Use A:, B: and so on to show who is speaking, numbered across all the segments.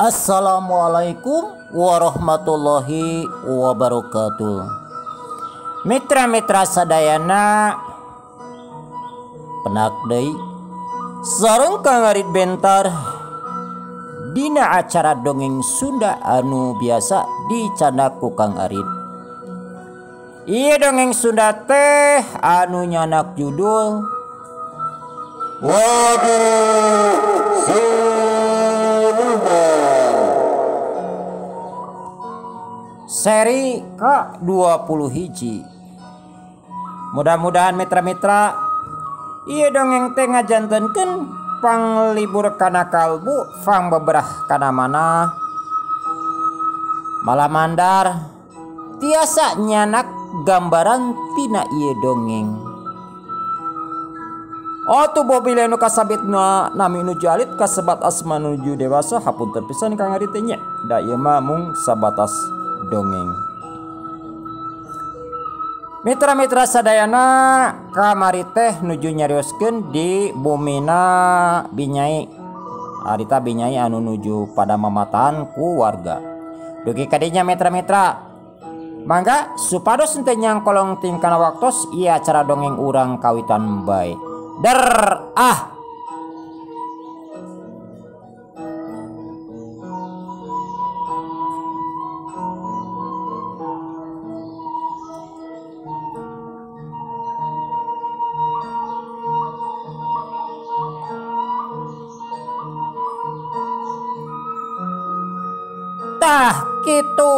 A: Assalamualaikum warahmatullahi wabarakatuh. Mitra-mitra sadayana penak deui sareng Kang Arit bentar dina acara dongeng Sunda anu biasa dicandak ku Kang Arit. Ieu dongeng Sunda teh anu nyanak judul
B: Wadi Siluman
A: seri ke-21. Mudah-mudahan mitra-mitra ieu dongeng teh ngajantenkeun panglibur kana kalbu, fang beberah kana manah, malamandar tiasa nyanak gambaran tina ieu dongeng. Oh tuh bobile nu kasabitna nami nu jalit kasebat asma nuju dewasa hapunten pisan Kang Arit teh nya. Da ieu mah mung sabatas dongeng. Mitra-mitra sadayana kamari teh nuju nyarioskeun di bumina Binyai. Harita Binyai anu nuju pada mamatahan ku warga. Dugi kadinya mitra-mitra, mangga supados henteu nyangkolong tingkana waktos ieu acara dongeng urang kawitan bae. Der ah. Tah kitu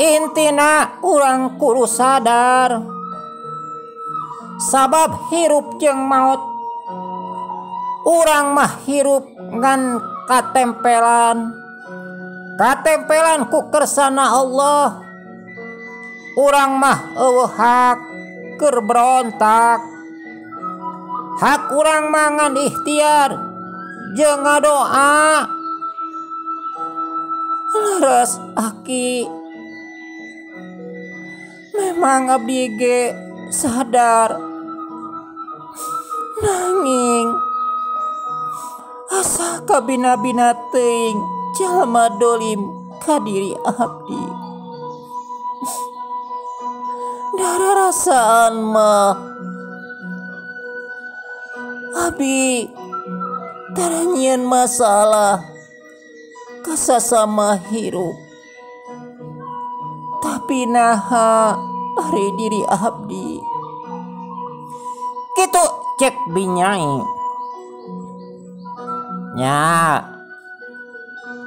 A: intina urang kudu sadar sabab hirup jeung maot urang mah hirup ngan katempelan katempelan ku kersana Allah. Urang mah eueuh hak keur berontak, hak urang mah ngan ikhtiar jeung ngadoa. Leres aki, memang abdi ge sadar, nanging asa kabina-bina teuing jalma dolim ka diri abdi. Dararasaan mah abdi tara nyieun masalah kasasama hirup, tapi naha ari diri abdi kitu cek Binyai nya.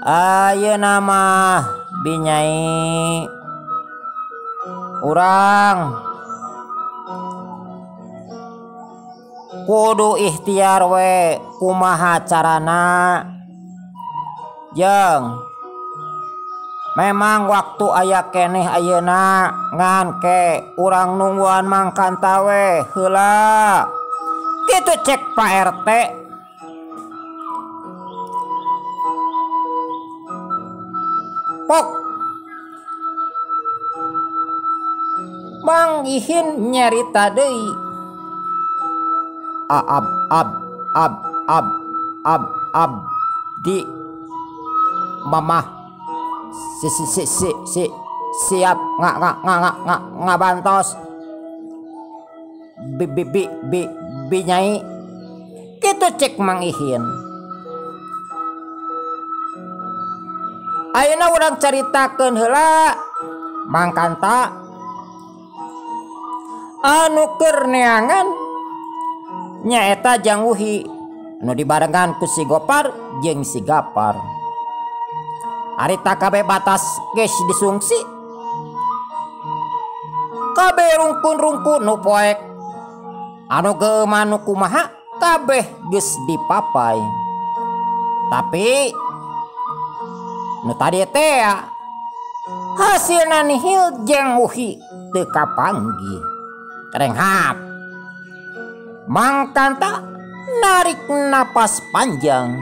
A: Ayeuna mah Binyai urang kudu ikhtiar we kumaha carana. Jeung memang waktu aya keneh ayeuna ngan ke urang nungguan mangkanta we heula kitu cek Pak RT. Pok Mang Ihin nyarita deui. A ab ab ab ab ab ab di mamah si si si si si siap nga nga nga nga nga ngabantos bi bi bi bi Binyai kitu cek Mang Ihin. Ayeuna urang caritakeun heula Mangkanta anu keur neangan nyaeta Jang Uhi nu dibarengan ku si Gopar jeung si Gapar. Harita kabeh batas geus disungsi, kabeh rungkun-rungkun nu poek anu geuman nu kumaha kabeh geus dipapai. Tapi nu tadi teh hasilna nihil jeung Uhi teu kapanggih. Renghap Mangkanta narik napas panjang,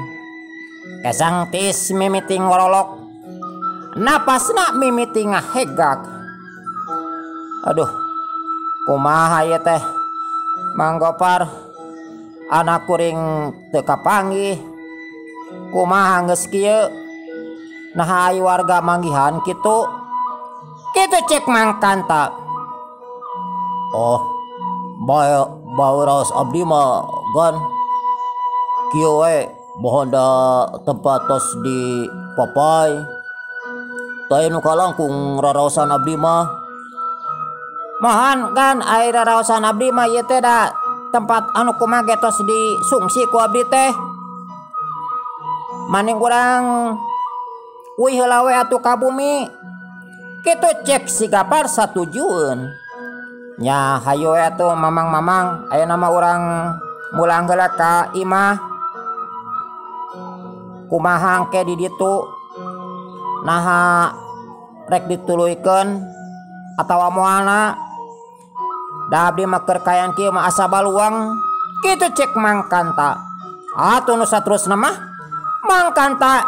A: kesang tis mimiti ngorolok, napasna mimiti ngahegak. Aduh, kumaha ieu teh Mang Gopar, anak kuring teu kapanggih. Kumaha geus kieu? Naha ai warga manggihan kitu? Kitu cek Mang Kanta.
B: Oh, bau raos abdi mah gan kieu we bohon da tempat tos di papai. Teu nu kalangkung raraosan abdi mah.
A: Mohan gan ai raraosan abdi mah ieu teh da tempat anu kumaha ge tos disungsi ku abdi teh. Maning urang uih heula we atuh ka bumi. Kitu cek si Gapar satujueun. Nya hayu we atuh mamang-mamang ayeuna mah urang mulang heula ka imah. Kumaha engke di ditu? Naha rek dituluykeun atawa moalna? Da abdi mah keur kayan kieu mah asa baluang. Kitu cek Mang Kanta. Atuh nu saterusna mah Mang Kanta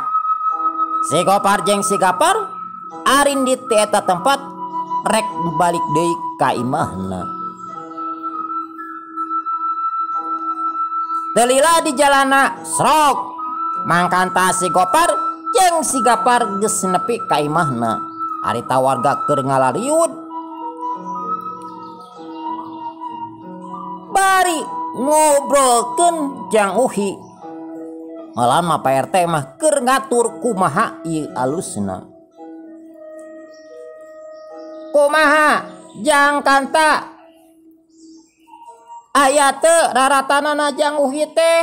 A: si Gopar jeung si Gapar arindit ti eta tempat rek balik deui ka imahna. Teu lila di jalana srok Mang Kanta si Gopar jeung si Gapar geus nepi ka imahna. Harita warga keur ngalariud bari ngobrolkeun jang Uhi. Malah mah Pak RT mah keur ngatur kumaha ieu alusna. Kumaha jang Kanta? Aya teu raratanana jang Uhi teh?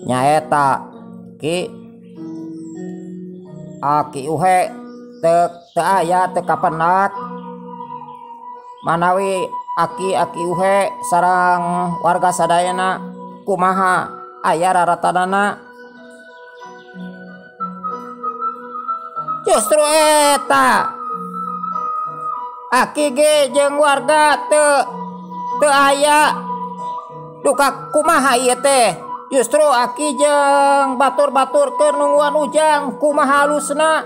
A: Nyaeta ki Aki Uhe teu aya teu kapenak. Manawi aki Uhe sareng warga sadayana kumaha aya raratanana? Justru eta aki ge jeung warga teu aya duka kumaha ieu teh. Justru aki jeung batur-batur keur nungguan ujang kumaha halusna.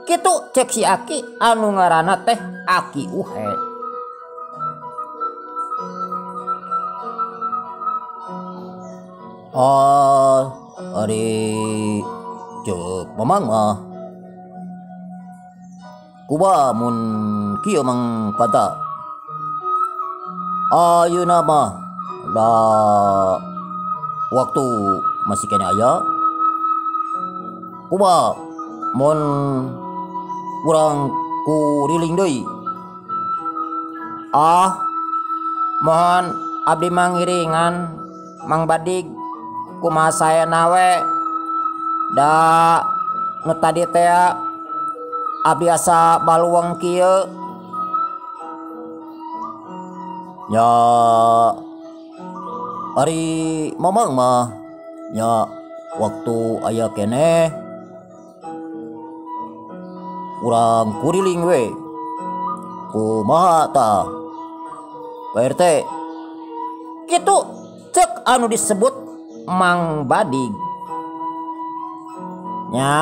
A: Kitu cek si aki anu ngaranna teh Aki Uhe.
B: Oh, ari cek mamang mah kuba mun kieu Mang Kanta. Ayeuna mah da waktu masih kene aya. Kuba mun urang kuriling deui.
A: Ah, mohon abdi mangiringan Mang Badig kumaha saena we. Da nu tadi teh abdi asa baluang kieu.
B: Nya ari mamang mah nya waktu aya keneh urang kuriling we. Kumaha tah Pak RT?
A: Kitu cek anu disebut Mang Badig. Nya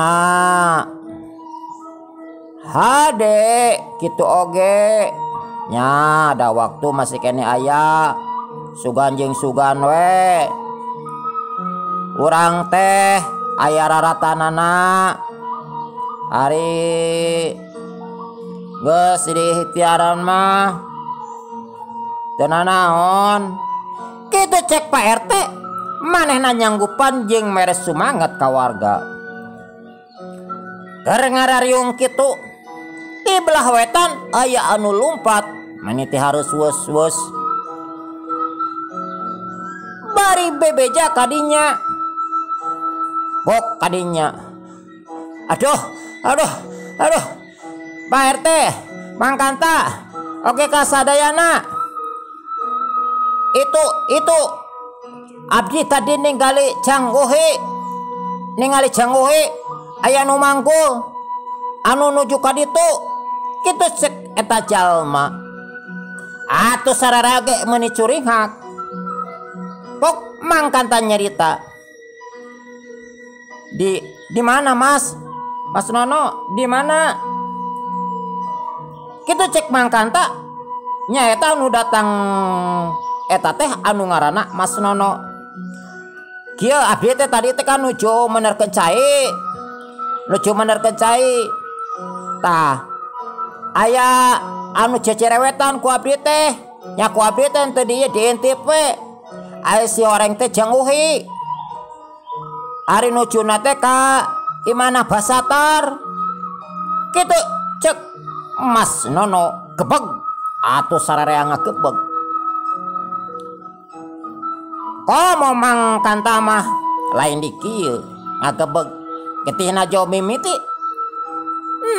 A: hade kitu oge. Nya ada waktu masih kene aya sugan jeung sugan we. Urang teh aya raratanana. Ari geus diikhtiaran mah teu nanaon. Kitu cek Pak RT manehna nyanggupan jeung mere sumanget ka warga. Keur ngarariung kitu di belah wetan aya anu lumpat maniti harus wus-wus. Bari bebeja kadinya. Bok kadinya. Aduh, aduh, aduh. Pak RT, Mang Kanta, oke kasadayana. Itu abdi tadi ningali Jang Uhi. Ningali Jang Uhi aya nu mangkul anu nuju ka ditu. Kitu cek eta jalma. Atuh sararage meuni curinghak. Pok Mang Kanta nyerita. Di mana Mas? Mas Nono, di mana? Kitu cek Mang Kanta. Nya eta anu datang eta teh anu ngaranna Mas Nono. Kieu abdi teh tadi teh kan nuju menerkeun cai. Nuju menerkeun cai. Tah aya anu cecerewetan ku abdi teh. Nya ku abdi teh teu dieu diintip we. Aya si oreng teh jeung Uhi. Ari nujuna teh ka imana Basatar. Kitu cek Mas Nono gebeg atuh sararea ngagebeg. Komo Mang Kanta mah lain di kieu ngagebeg getihna jauh mimiti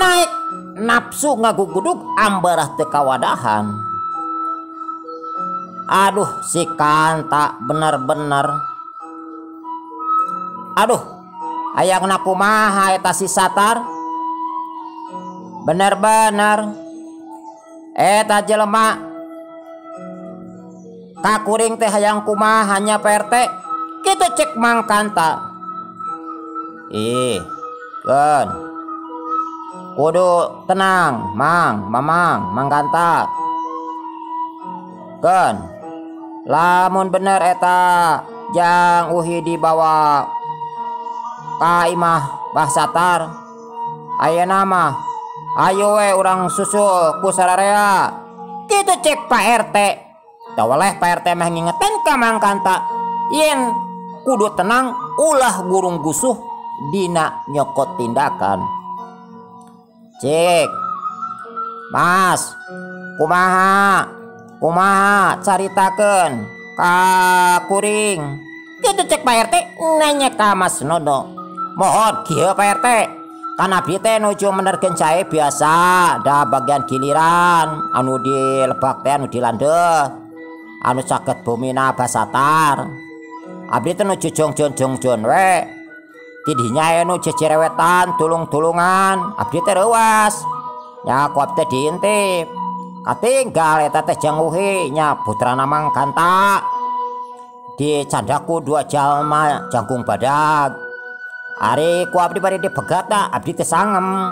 A: naik nafsu ngagugudug ambarah teu kawadahan. Aduh si Kanta bener-bener. Aduh hayangna kumaha eta si Satar. Bener-bener eta jelema kakuring teh hayang kumaha nya Pak RT. Kitu cek Mang Kanta. Ih, keun. Kudu tenang, Mang, Mamang, Mang Kanta. Keun. Lamun bener eta jang Uhi dibawa ka imah Bah Satar. Ayeuna mah ayo we urang susul ku sararea. Kitu cek Pak RT. Tawaleh Pak RT mah ngingetan ka Mang Kanta yen kudu tenang ulah gurung gusuh dina nyokot tindakan. Cek Mas, kumaha kumaha caritakeun ka kuring. Kitu cek Pak RT nanya ka Mas Nono. Mohon kieu Pak RT, kan abdi teh nuju menerkeun cai biasa da bagian giliran anu di lebak teh anu di landeuh anu caket bumina Basatar. Abdi teh nuju jongjon-jongjon we. Tidinya aya nu cecerewetan tulung-tulungan, abdi teh reuas. Nya ku abdi teh diintip. Katinggal eta teh jang Uhi nya putrana Mang Kanta. Dicandaku dua jalma jangkung badag. Ari ku abdi bari dibegat da abdi teh sangem.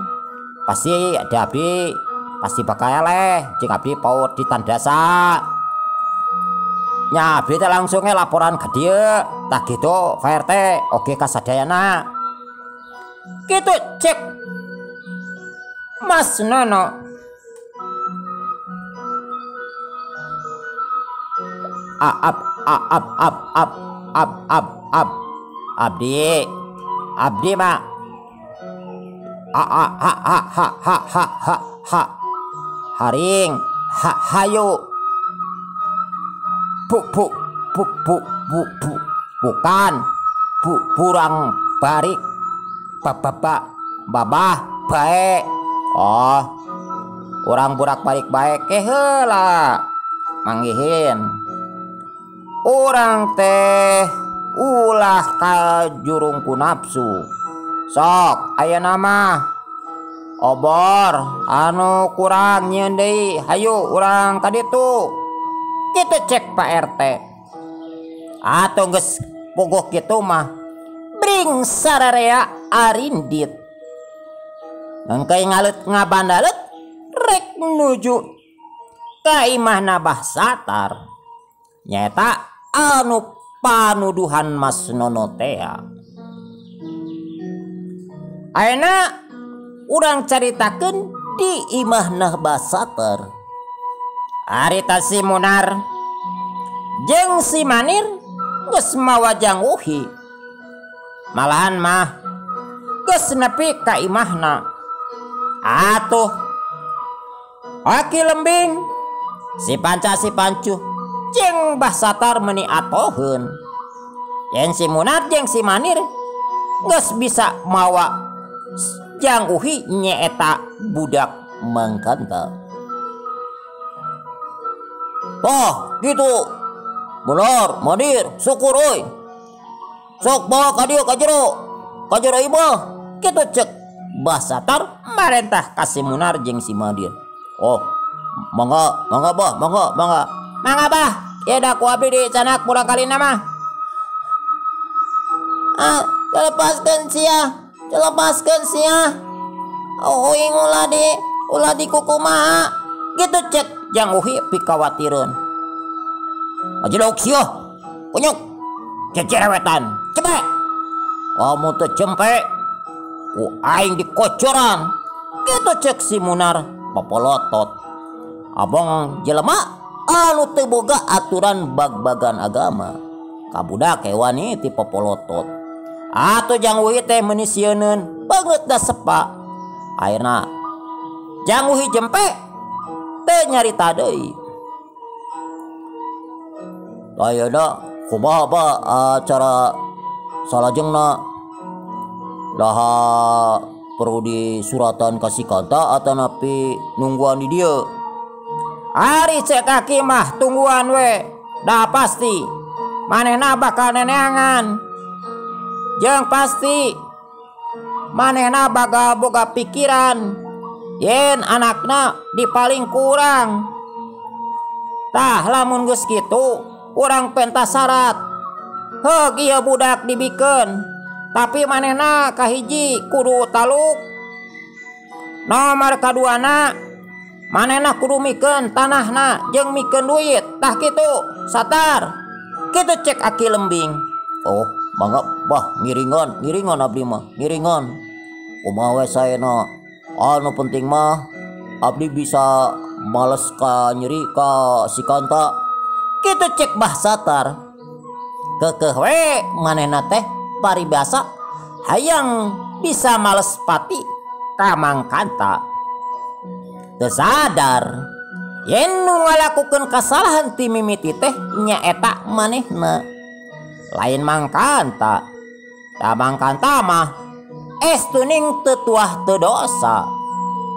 A: Pasti ada abdi pasti bakal eleh jeung abdi paur ditandasa. Nya abdi teh langsung laporan ka dieu. Tah kitu Pak RT oge kasadayana. Kitu cek Mas Nono. A ab a ab ab ab ab ab ab abdi abdi mah a a ha ha ha ha ha ha ha haring ha hayu bu bu bu bu bu bu bukan bu burang barik bababa babah bae. Oh orang burak balik bae ke heula manggihin urang teh ulah kajurung ku nafsu. Sok ayeuna mah obor anu kurang nyieun deui hayu urang ka ditu. Kitu cek Pak RT. Atuh geus pogoh kitu mah bring sararea arindit. Engke ngaleut ngabandalet rek nuju ka imahna Bah Satar. Nyaeta anu panuduhan Mas Nono tea. Ayeuna urang caritakeun di imahna Bah Satar. Harita si Munar jeung si Manir geus mawa jang Uhi. Malahan mah geus nepi ka imahna. Atuh aki lembing si panca si pancuh jeung Bah Satar meuni atoheun. Yen si Munar jeung si Manir geus bisa mawa jang Uhi nyaeta budak Mang Kanta. Oh gitu Munar Manir syukur euy. Sok bawa ka dieu ka jero imah. Kitu cek Bah Satar marentah ka si Munar jeung si Manir. Oh mangga mangga bah mangga mangga mangga bah. Ya dah ku abdi dicanak murang kalina mah. Ah, lepaskeun sia, lepaskeun sia. Uing ulah di kukumaha. Gitu cek jang Uhi pikawatireun. Ajelok sia, kunyuk, cecerewetan. Cempe. Lamun teu cempe ku aing dikocoran. Kitu cek si Munar popolotot. Abong jelema anu teu boga aturan bag-bagan agama. Kabudak hewani ti popolotot. Atuh Jang Uhi teh meuni sieuneun beungeut da sepa. Akhirna Jang Uhi jempe teu nyarita deui.
B: Ayeuna kumaha ba acara salajengna? Laha perlu disuratan ka si Kanta atanapi nungguan di dieu?
A: Ari cek kaki mah tungguan we, dah pasti manehna bakal neneangan. Jeung pasti manehna bakal boga pikiran yen anakna dipaling kurang. Tah lamun geus kitu urang pentas syarat. Heug ieu budak dibikeun, tapi manehna kahiji kudu taluk. Nomor kaduana manehna kudu mikeun tanahna jeung mikeun duit. Tah kitu Satar. Kitu cek Aki Lembing.
B: Oh, mangga bah ngiringan, ngiringan abdi mah, ngiringan. Kumaha we saena? Anu penting mah abdi bisa males ka nyeri ka si Kanta.
A: Kitu cek Bah Satar. Kekeh we manehna teh paribasa hayang bisa males pati ka Mang Kanta. Teu sadar yen nu ngalakukeun kasalahan ti mimiti teh nyaeta manehna, lain Mang Kanta. Da Mang Kanta mah estuning teu tuah teu dosa.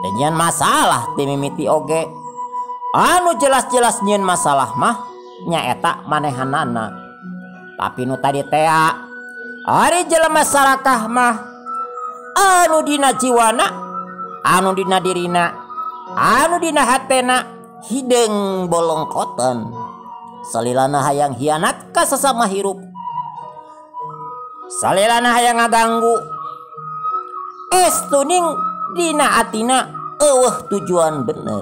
A: Teu nyieun masalah ti mimiti oge. Anu jelas-jelas nyieun masalah mah nyaeta manehanana. Tapi nu tadi tea ari jelema sarakah mah anu dina jiwana, anu dina dirina, anu dina hatena hideung bolongkotan. Salilana hayang hianat ka sasama hirup. Salilana hayang ngaganggu. Estuning dina atina eueuh tujuan bener.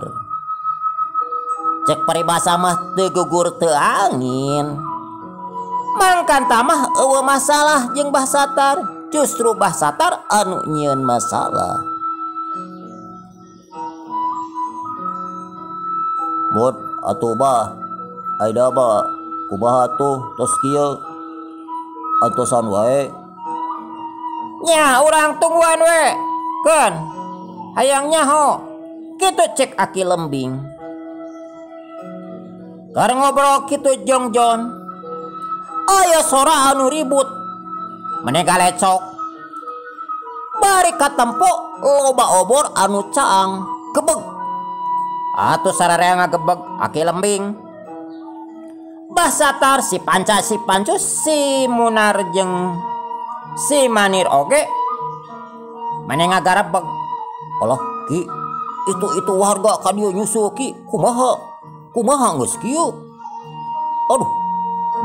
A: Cek paribasa mah teu gugur teu angin. Mang Kanta mah eueuh masalah jeung Bah Satar, justru Bah Satar anu nyieun masalah.
B: Bot atuh bah, aida bah, kumaha atuh tos kieu? Antosan wae.
A: Nya urang tungguan we. Keun hayang nyaho. Kitu cek Aki Lembing. Keur ngobrol kitu jongjon, aya sora anu ribut. Mene galecok. Bari katempo loba obor anu caang gebeg. Atuh sararea ngagebeg Aki Lembing. Bah Satar si Panca si Pancus si Munar jeung si Manir oge mene ngagarebeg.
B: Alah ki, itu warga ka dieu nyusul ki, kumaha? Kumaha geus kieu? Aduh,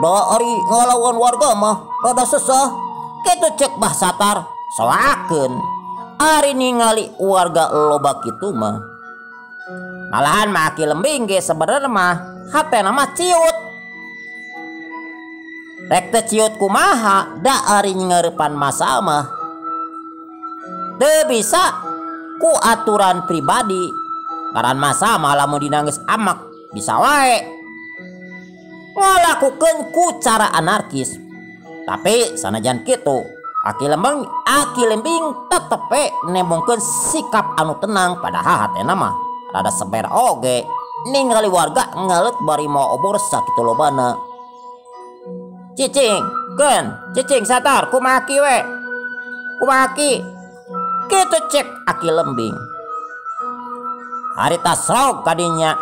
B: da ari ngalawan warga mah rada sesah.
A: Kitu cek Bah Satar soakeun. Ari ningali warga loba kitu mah. Malahan mah Aki Lembing ge sebenarnya mah hatena mah ciut. Rek teu ciut kumaha da ari ngareupan masa mah. Teu bisa ku aturan pribadi. Ngaran masa mah lamun dina geus amak bisa wae ngalakukeun ku cara anarkis. Tapi sanajan kitu Aki Lembing tetep we nembongkeun sikap anu tenang, padahal hatena mah rada seber oge ningali warga ngaleut bari mawa obor sakitu lobana. Cicing, keun, cicing Satar, kumaha ki we? Kumaha ki? Kitu cek Aki Lembing. Harita srog kadinya.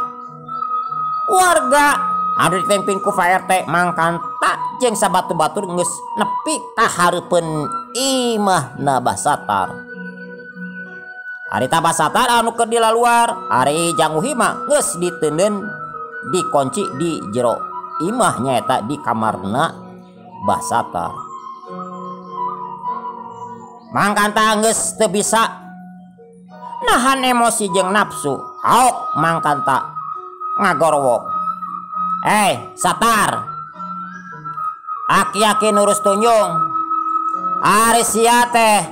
A: Warga anu dipimpin ku Pak RT Mang Kanta jeung sabatu-batur geus nepi ka hareupeun imahna Bah Satar. Harita Bah Satar anu keur dilaluar, ari Jang Uhi mah geus diteundeun dikunci di jero imah nyaeta di kamarna Bah Satar. Mang Kanta geus teu bisa nahan emosi jeung nafsu. Haok Mang Kanta ngagorowok. Satar, aki-aki nurus tunjung. Ari sia teh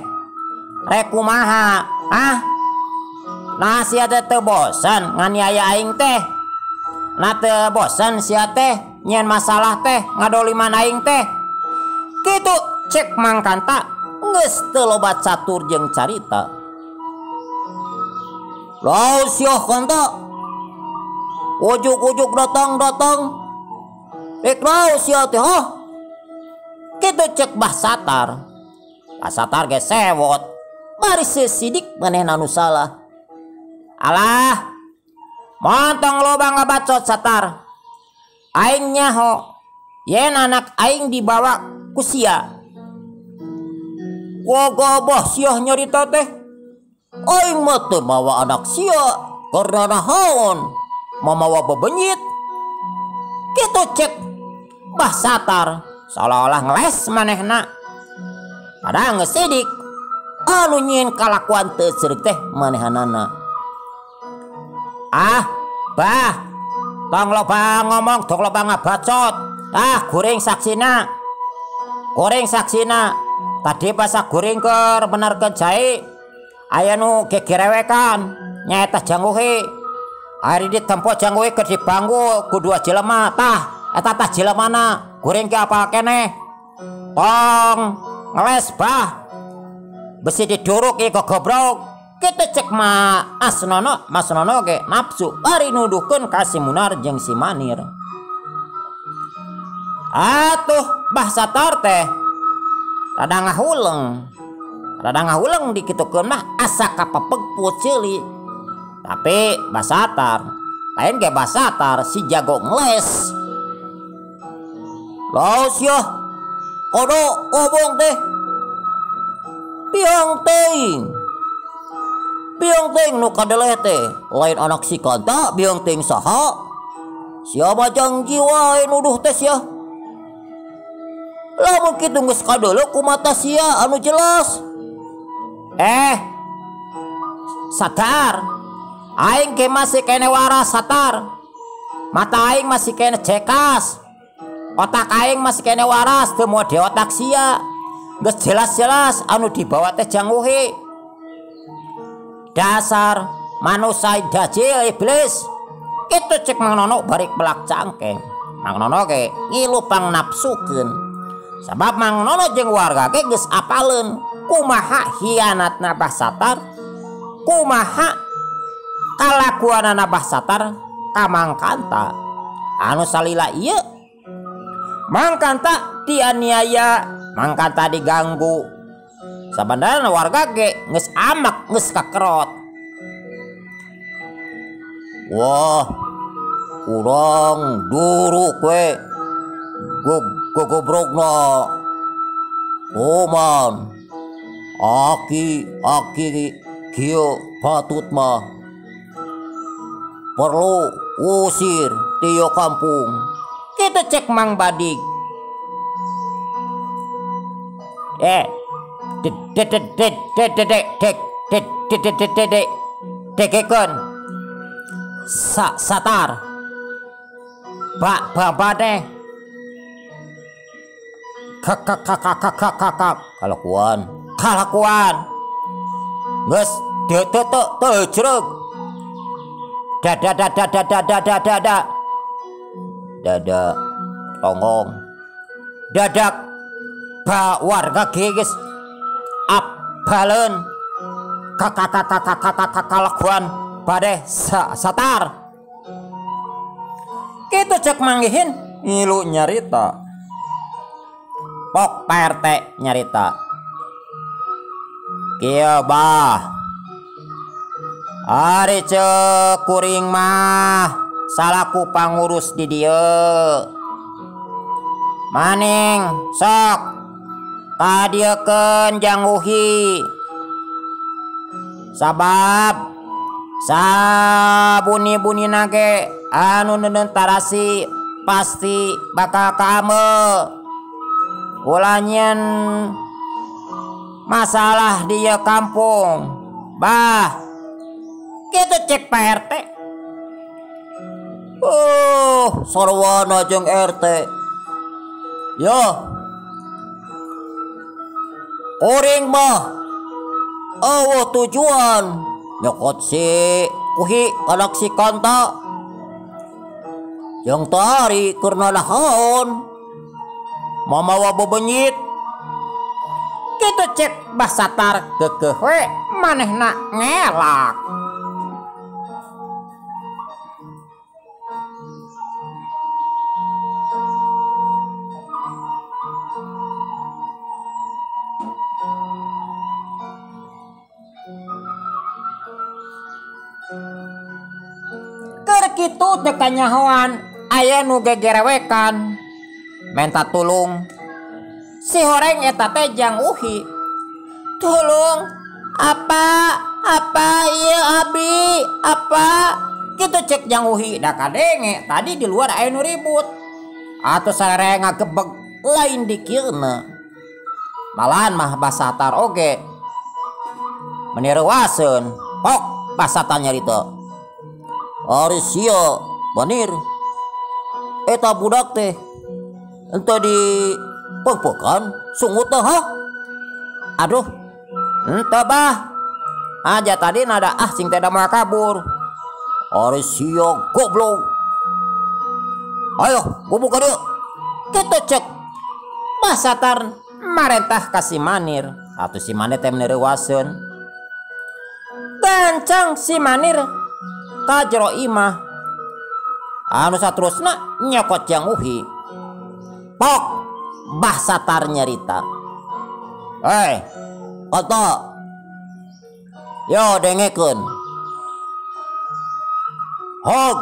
A: rek kumaha? Hah? Nah sia teh teu bosen nganiaya aing teh. Nah teu bosen sia teh nyieun masalah teh ngadoliman aing teh. Kitu cek Mang Kanta
B: geus teu loba catur jeung carita. Lau sia Kanta. Ujuk-ujuk datang-datang. Rek lau sia teh hah?
A: Kitu cek Bah Satar. Bah Satar ge sewot.
B: Bari sesidik manehna nu salah.
A: Alah, montong loba ngabacot Satar. Aing nyaho yen anak aing dibawa ku sia.
B: Wah sia nyarita teh. Aing mah teu mawa anak sia karena naon mamawa bebenyit.
A: Kitu cek Bah Satar seolah-olah ngeles manehna. Padahal geus sidik
B: anu nyieun kalakuan teu seureuk teh manehanana.
A: Ah, bah, tong loba ngomong, tong loba ngabacot. Ah, guring saksina. Guring saksina. Tadi pas guring keur benerkeun jahe, aya nu gegerewekan, nyaeta janguhe. Ari ditempo janguhe keur dibangku ku dua jelema. Tah, eta tah jelemana. Guring ge apal keneh. Tong ngeles bah. Besi diduruk ieu gogobrok. Kitu cek Mas Nono, Mas Nono ge nafsu bari nuduhkeun ka si Munar jeung si Manir. Atuh Bah Satar teh rada ngahuleng. Rada ngahuleng dikitukeun mah asa kapepeg puceuli. Tapi Bah Satar lain ge Bah Satar si jago ngeles.
B: Lau sia kodo ngomong teh. Piang teuing. Biang teuing nu kadeleh teh lain anak si Kanta, biang teuing saha? Sia mah jangji wae nuduh teh sia. Lamun kitu geus kadeuleu ku mata sia anu jelas.
A: Sadar. Aing ge masih kene waras Satar. Mata aing masih kene jekas. Otak aing masih kene waras teu moal di otak sia. Geus jelas-jelas anu dibawa teh janguhe. Dasar manusia dajil iblis. Kitu cek Mang Nono bari pelak cangkeng. Mang Nono ge ngilu pangnapsukeun. Sabab Mang Nono jeung warga ge geus apaleun kumaha hianatna Bah Satar, kumaha kalakuanana Bah Satar ka Mang Kanta. Anu salila ieu Mang Kanta dianiaya, Mang Kanta diganggu. Sabandarna warga ge geus amak geus kakerot.
B: Wah, urang duruk we. Gogobrogna. Oman. Aki aki kieu patut mah. Perlu usir ti kampung.
A: Kita cek Mang Badik. De de de de de de de de de de de de de dekekeun Satar bak babane kak
B: kalakuan
A: kalakuan geus de te te te jreg dada dada dada dada dada
B: dada tonggong
A: dadak ba warga geus apaleun kakak kalakuan bade Satar. Kitu cek manggihin ngilu nyarita. Pok Pak RT nyarita. Kieu bah. Ari ceuk kuring mah salaku pangurus di dieu. Maning sok kadieukeun janguhi. Sabab sabuni-bunina ge anu neundeun tarasi pasti bakal kaame. Ulah nyieun masalah di ieu kampung. Bah, kitu cek Pak RT.
B: Oh, sarwana jeung RT. Yo. Kuring mah eueuh tujuan nyokot si Uhi anak si Kanta. Jeung tari keur nanaon mamawa bebenyit.
A: Kitu cek Bah Satar keukeuh we manehna ngelak. Keur kitu teu kanyahoan aya nu gegerewekan menta tulung. Si horeng eta teh jang Uhi. Tulung, apa ieu abdi, apa? Kitu cek jang Uhi da kadenge tadi di luar aya nu ribut. Atuh sarere ngagebeg
B: lain dikirna.
A: Malahan mah Bah Satar oge meni reuaseun. Pok Bah Satar nyarita.
B: Ari sia Banir eta budak teh ente di pengpekan sungut teh ha?
A: Aduh, ente bah aja tadi nada ah sing teh moal kabur.
B: Ari sia goblok. Ayo gubuk ka dieu.
A: Kitu cek Bah Satar marentah ka si Manir. Atuh si Manir teh meni reuaseun. Gancang si Manir ka jero imah. Anu saterusna nyokot jang Uhi. Pok Bah Satar nyarita.
B: Hei, kata yo dengekeun. Hog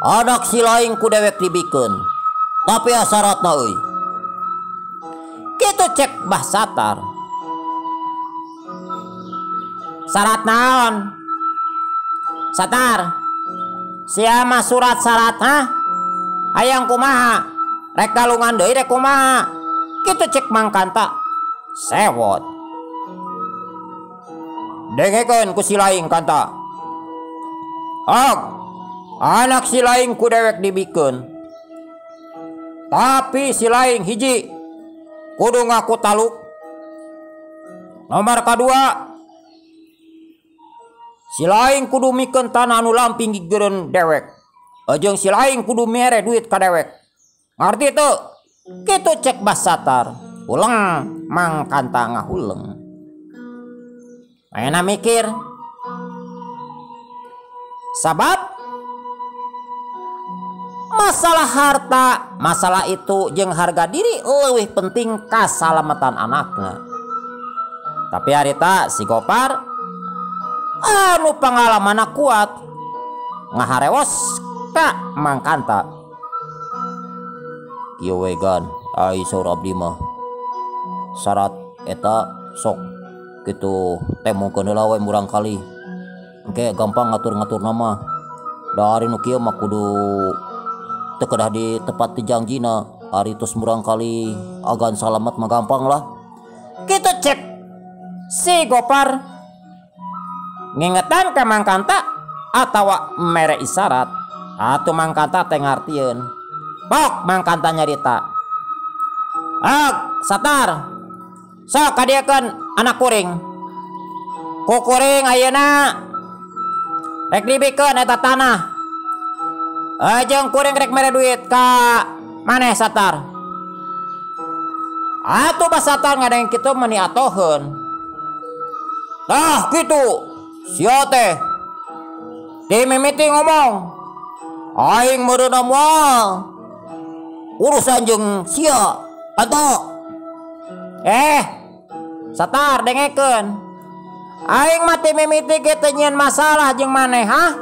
B: anak si laing ku dewek dibikeun. Tapi syaratna euy.
A: Kitu cek Bah Satar. Syarat naon? Satar, sia mah surat syarat ha? Hayang kumaha? Rek galungan deui rek kumaha? Kitu cek Mang Kanta. Sewot. Dengekeun ku si laing Kanta. Hog, anak si laing ku dewek dibikeun. Tapi si laing hiji kudu ngaku taluk. Nomor kadua, si laing kudu mikeun tanah anu lamping gigireun dewek. Jeung si laing kudu mere duit ka dewek. Ngarti teu? Kitu cek Bah Satar. Uleng Mang Kanta ngahuleng. Ayeuna mikir. Sabab masalah harta, masalah itu jeung harga diri leuwih penting kasalamatan anakna. Tapi harita si Gopar anu pengalamanna kuat ngaharewos ka Mang Kanta.
B: Kieu we gan, ai saur abdi mah syarat eta sok kitu temongkeun heula we murang kali. Engke gampang ngatur-ngatur nama. Da ari nu kieu mah kudu teu kedah di tempat janjina. Ari tos murang kali agan salamet mah gampang lah.
A: Kitu cek si Gopar ngingetan ka Mang Kanta atawa mere isyarat. Atuh Mang Kanta teh ngartieun. Pok Mang Kanta nyarita. Ag Satar, sok kadieukeun anak kuring. Ku kuring ayeuna rek dibikeun eta tanah. Jeung kuring rek mere duit ka maneh Satar. Atuh Bah Satar ngadeng kitu meuni atoheun.
B: Tah kitu sia teh di mimiti ngomong aing meureunna moal urusan jeung sia atuh.
A: Satar dengekeun. Aing mah ti mimiti ge teu nyieun masalah jeung maneh ha?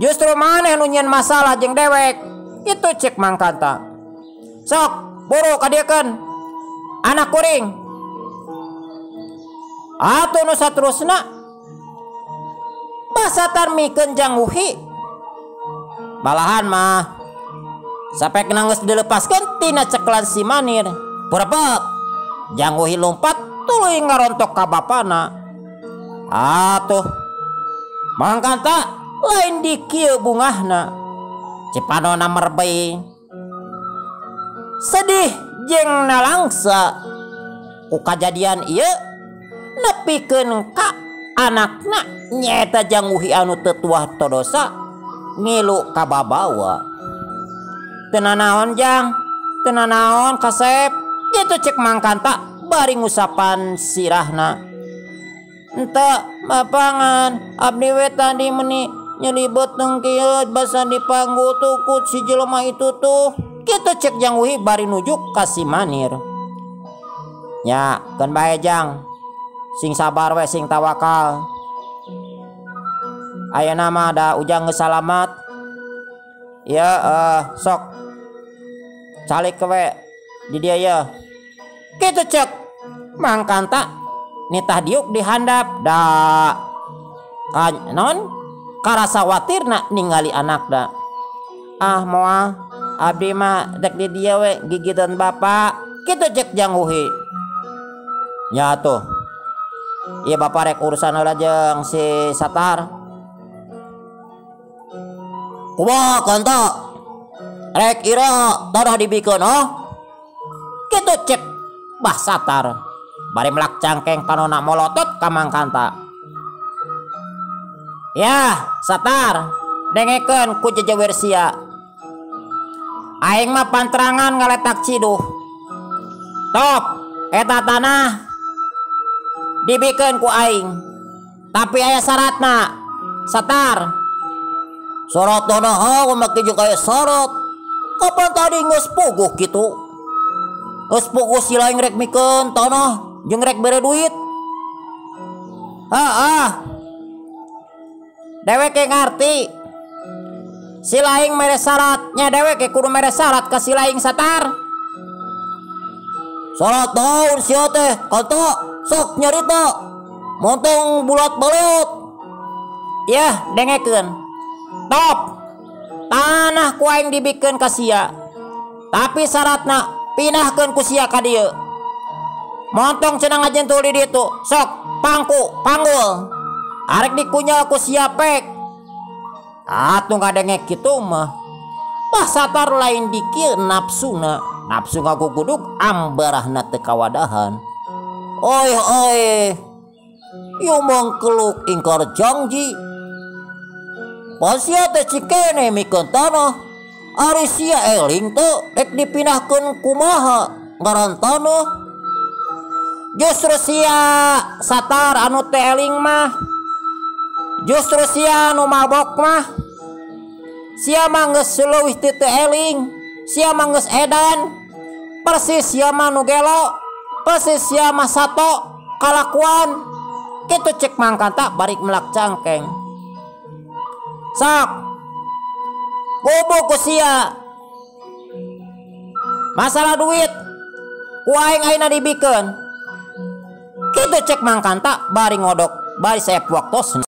A: Justru maneh nu nyieun masalah jeung dewek. Kitu cek Mang Kanta. Sok buru kadieukeun anak kuring. Atuh nu saterusna Bah Satar mikeun jang Uhi. Malahan mah sampai geus dilepaskeun tina ceklan si Manir. Purepet jang Uhi lompat tuluy ngarontok ka bapana. Atuh Mang Kanta lain di kieu bungahna. Cipanona merbei. Sedih jeung nalangsa ku kajadian ieu nepikeun ka anakna nyaeta Jang Uhi anu teu tuah todosa ngilu kababawa. Teu nanaon Jang, teu nanaon kasep, kitu cek Mang Kanta bari ngusapan sirahna. Henteu bapangan abdi we tadi meuni nyeri beuteung kieu basa dipanggutu ku si jelema itu tuh, kitu cek Jang Uhi bari nujuk ka si Manir. Nya keun bae Jang, sing sabar we sing tawakal. Ayeuna mah da Ujang geus salamat. Ya sok calik we di dieu ye, kitu cek Mang Kanta nitah diuk di handap da non karasa watirna ningali anakna. Ah moal abdi mah dek di dieu we gigitan bapak, kitu cek Jang Uhi. Nya tuh ieu bapak rek urusan heula jeung si Satar.
B: Kumaha Kanta? Rek ira tanah dibikeun ha?
A: Kitu cek Bah Satar bari melak cangkeng panona molotot ka Mang Kanta. Ya Satar, dengekeun ku jejewer sia. Aing mah pantrangan ngaletak ciduh. Top eta tanah dibikeun ku aing, tapi aya syaratna Satar.
B: Syarat naha make jeung aya syarat? Kapan tadi geus puguh kitu? Geus puguh si lain rek mikeun tanah jeung rek bere duit.
A: Heeh. Dewek ngarti. Si lain mere syaratnya dewek kudu mere syarat ka si lain Satar.
B: Syarat naon sia teh? Kanta sok nyarita. Montong bulat baleot.
A: Yah, dengekeun. Top. Tanah ku aing dibikeun ka sia. Tapi syaratna pinahkeun ku sia ka dieu. Montong cenah ngajentul di ditu. Sok pangku, panggul. Arek dikunyah ku sia pek. Atuh ngadengek kitu mah. Bah Satar lain dikir nafsuna. Nafsu ngagugudug ambarahna teu kawadahan.
B: Oi oi. Ieu mangkeluk ingkar janji. Pasia teh cikene mikeun tanah. Ari sia eling teu rek dipinahkeun kumaha ngaran tanah.
A: Justru sia Satar anu teu eling mah. Justru sia anu mabok mah. Sia mah geus leuwih ti teu eling. Sia mah geus edan. Persis sia mah nu gelo. Persis sia mah sato kalakuan. Kitu cek Mang Kanta bari melak cangkeng. Sok kubu ku sia. Masalah duit ku aing ayeuna dibikeun. Kitu cek Mang Kanta bari ngodok bari saep waktosna.